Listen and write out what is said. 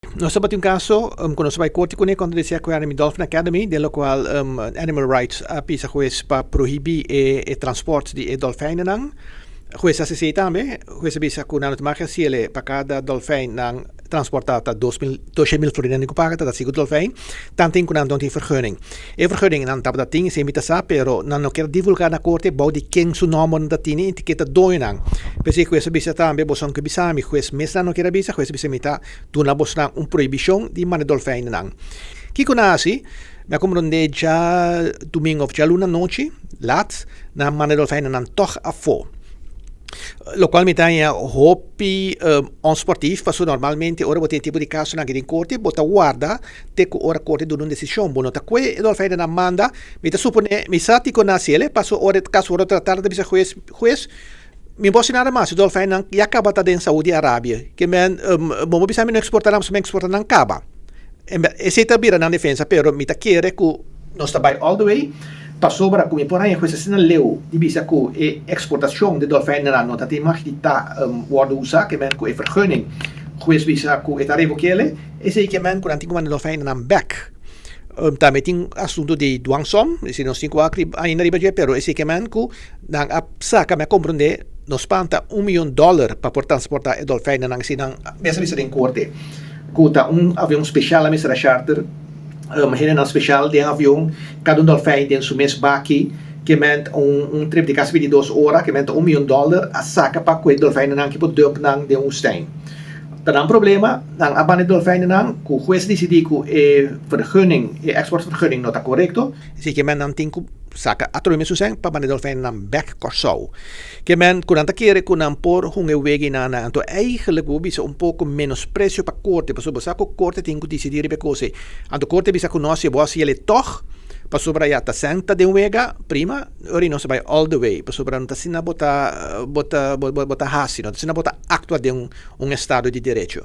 Nos tabatin un kaso ku nos a bai korte kuné kontra di e Aquarium Dolphin Academy, den lokual Animal Rights a pisa hues pa prohibí e transport di e dolfijnennan. Hues a hasi esei tambe. Hues a bisa ku nan no ta mag hasiel pa kada dolfijn nan transportá ta dos mil, doshe mil florin nan tin ku paga, ta ta sigu dolfijn, tanten ku nan no tin vergunning. E vergunning nan tabata tin, esei mi ta sa, pero nan no kier divulgá na korte bou di ken su nòmber nan ta tini i ken ta doñonan. P'esei hues a bisa tambe, Boso no ke bisa mi. Hues mes nan no kier a bisa, hues a bisa mi ta duna bosnan un prohibishon di manda dolfijnennan. Kiko nan a hasi? Mi a komprondé djadumingu òf djaluna anochi lat, nan a manda e dolfijnennan tòg afó. Lokual mi ta haña hopi onsportief, pasobra normalmente ora bo tin e tipo di kasonan aki den korte, bo ta warda te ku ora korte duna un desishon. Bo no ta kue e dolfijnennan manda. Mi ta suponé, mi sa kiko nan a hasi el, pasobra ora e kaso wòrdu tratá nan ta bisa hues, Hues, Mi bo hasi nada mas, e dolfijnnan ya kaba ta den Saudi Arabia. Ke men, bo no bisa mi no eksportá nan, pasobra mi eksportá nan kaba. Esei ta bira nan defensa, pero mi ta kere ku nos ta bai all the way, pasobra ku mi por haña hues asina leu di bisa ku e eksportashon di dolfijnnan no ta tin mag di ta wòrdu usá, ke men ku e vergunning hues bisa ku e ta revokele, esei ke men ku nan tin ku manda dolfijnnan bèk. Tambe tin asuntu di dwangsom, esei nos tin ku wak ainda riba dje, pero esei ke men ku nan a saka, mi a komprondé, nos panta un miyon dòler pa por transportá e dolfijnennan, esei nan mes a bisa den korte, ku ta un avion speshal a mester a charter, hendenan speshal den avion, kada un dolfijn den su mes baki, ke men un trip di kasi 22 ora, ke men ta un miyon dòler a saka pa ku e dolfijnennan ki por dump nan den woestijn. Ta nan problema, nan a banda e dolfijnennan, ku hues disidí ku e vergunning, e exportvergunning no ta korekto, así ke men nan tin ku saka atrobe mesun sèn pa banda e dolfijnennan bèk Kòrsou. Ke men ku nan ta kere ku nan por hunga e weginan nan, anto eigentlik bo bisa un poko menospresio pa korte, pasobra bo sa ku korte tin ku disidí riba e kos ei. Anto korte bisa ku no, si bo hasi el e tòg, pasobra ya ta sèn ta den wega, prima. Ora nos a bai all the way pasobra no ta asina bo ta bo ta bo ta hasi no ta asina bo ta actua den un estado di derecho.